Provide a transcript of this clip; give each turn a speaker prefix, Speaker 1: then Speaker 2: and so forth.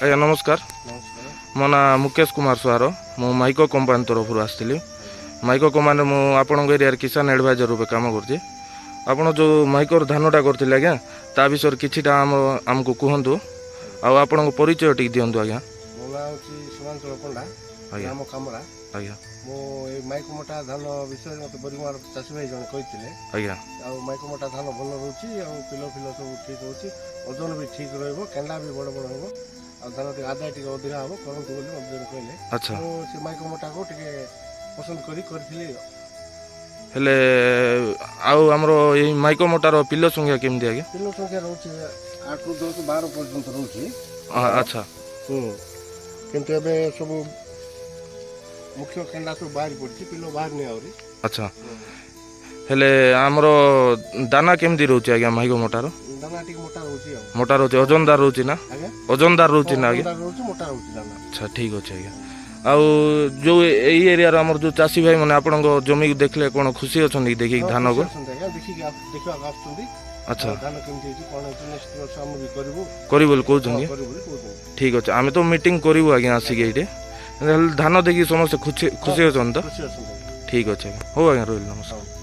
Speaker 1: ଆଜ୍ଞା, ନମସ୍କାର।
Speaker 2: ନମସ୍କାର।
Speaker 1: ମୋ ନାଁ ମୁକେଶ କୁମାର ସୁଆର। ମୁଁ ମାଇକୋ କମ୍ପାନୀ ତରଫରୁ ଆସିଥିଲି। ମାଇକୋ କମ୍ପାନୀରେ ମୁଁ ଆପଣଙ୍କ ଏରିଆରେ କିଷାନ ଆଡ଼ଭାଇଜର ରୂପେ କାମ କରୁଛି। ଆପଣ ଯେଉଁ ମାଇକୋର ଧାନଟା କରିଥିଲେ ଆଜ୍ଞା, ତା ବିଷୟରେ କିଛିଟା ଆମକୁ କୁହନ୍ତୁ ଆଉ ଆପଣଙ୍କ ପରିଚୟ ଟିକେ ଦିଅନ୍ତୁ ଆଜ୍ଞା।
Speaker 2: ମୋ ନାଁ ହେଉଛି ସୀମାଞ୍ଚଳ ପଣ୍ଡା। ଗ୍ରାମ କାମରା। ମୁଁ ଏଇ ମାଇକୋ ମୋଟା ଧାନ ବିଷୟରେ ମୋତେ ବରିମାର ଚାଷୀ ଭାଇ ଜଣେ କହିଥିଲେ। ଆଉ ମାଇକୋ ମୋଟା ଧାନ ଭଲ ରହୁଛି ଆଉ ପିଲ ଫିଲ ସବୁ ଠିକ୍ ରହୁଛି, ଓଜନ ବି ଠିକ୍ ରହିବ, କେଣ୍ଡା ବି ବଡ଼ ବଡ଼ ହେବ ଆଉ ଧାନ ଟିକେ ଆଦାୟ ଟିକେ ଅଧିକା ହେବ, କରନ୍ତୁ ବୋଲି ମୋତେ ଜଣେ କହିଲେ। ମୁଁ ସେ ମାଇକୋ ମୋଟାକୁ ଟିକେ ପସନ୍ଦ କରି କରିଥିଲି।
Speaker 1: ହେଲେ ଆଉ ଆମର ଏଇ ମାଇକୋ ମୋଟାର ପିଲ ସଂଖ୍ୟା କେମିତି ଆଜ୍ଞା?
Speaker 2: ପିଲ ସଂଖ୍ୟା ରହୁଛି 8ରୁ 10, 12 ପର୍ଯ୍ୟନ୍ତ ରହୁଛି। କିନ୍ତୁ ଏବେ ସବୁ ମୁଖ୍ୟ କେଣ୍ଡା ସବୁ ବାହାରି ପଡ଼ିଛି, ପିଲ ବାହାରିନି ଆହୁରି।
Speaker 1: ଆଚ୍ଛା, ହେଲେ ଆମର ଦାନା କେମିତି ରହୁଛି ଆଜ୍ଞା ମାଇକୋ ମୋଟାର?
Speaker 2: ଦାନା ଟିକେ ମୋଟା ରହୁଛି ଆଉ।
Speaker 1: ମୋଟା ରହୁଛି, ଓଜନଦାର ରହୁଛି ନା?
Speaker 2: ଆଜ୍ଞା?
Speaker 1: ଓଜନଦାର ରହୁଛି ନା ଆଜ୍ଞା?
Speaker 2: ମୋଟା ରହୁଛି, ମୋଟା ରହୁଛି ଦାନା।
Speaker 1: ଆଚ୍ଛା, ଠିକ୍ ଅଛି ଆଜ୍ଞା। ଆଉ ଯେଉଁ ଏଇ ଏରିଆର ଆମର ଯେଉଁ ଚାଷୀ ଭାଇ ମାନେ ଆପଣଙ୍କ ଜମିକୁ ଦେଖିଲେ କ'ଣ ଖୁସି ଅଛନ୍ତି କି ଦେଖିକି
Speaker 2: ହଁ,
Speaker 1: ଧାନକୁ?
Speaker 2: ଖୁସି ଅଛନ୍ତି ଆଜ୍ଞା, ଦେଖିକି ଦେଖିବାକୁ ଆସୁଛନ୍ତି। ଆଉ ଧାନ କେମିତି ହେଇଛି, କ'ଣ ହେଇଛି, ନେକ୍ସଟ ବର୍ଷ ଆମେ ବି କରିବୁ।
Speaker 1: କରିବୁ ବୋଲି କହୁଛନ୍ତି?
Speaker 2: ହଁ, କରିବୁ ବୋଲି କହୁଛନ୍ତି।
Speaker 1: ଠିକ୍ ଅଛି, ଆମେ ତ ମିଟିଂ କରିବୁ ଆଜ୍ଞା ଆସିକି ଏଇଠି। ହେଲେ ଧାନ ଦେଖିକି ସମସ୍ତେ ଖୁସି ଖୁସି ଅଛନ୍ତି ତ?
Speaker 2: ଖୁସି ଅଛନ୍ତି ଆଜ୍ଞା।
Speaker 1: ଠିକ୍ ଅଛି ଆଜ୍ଞା, ହଉ ଆଜ୍ଞା, ରହିଲି, ନମସ୍କାର।
Speaker 2: ହଉ।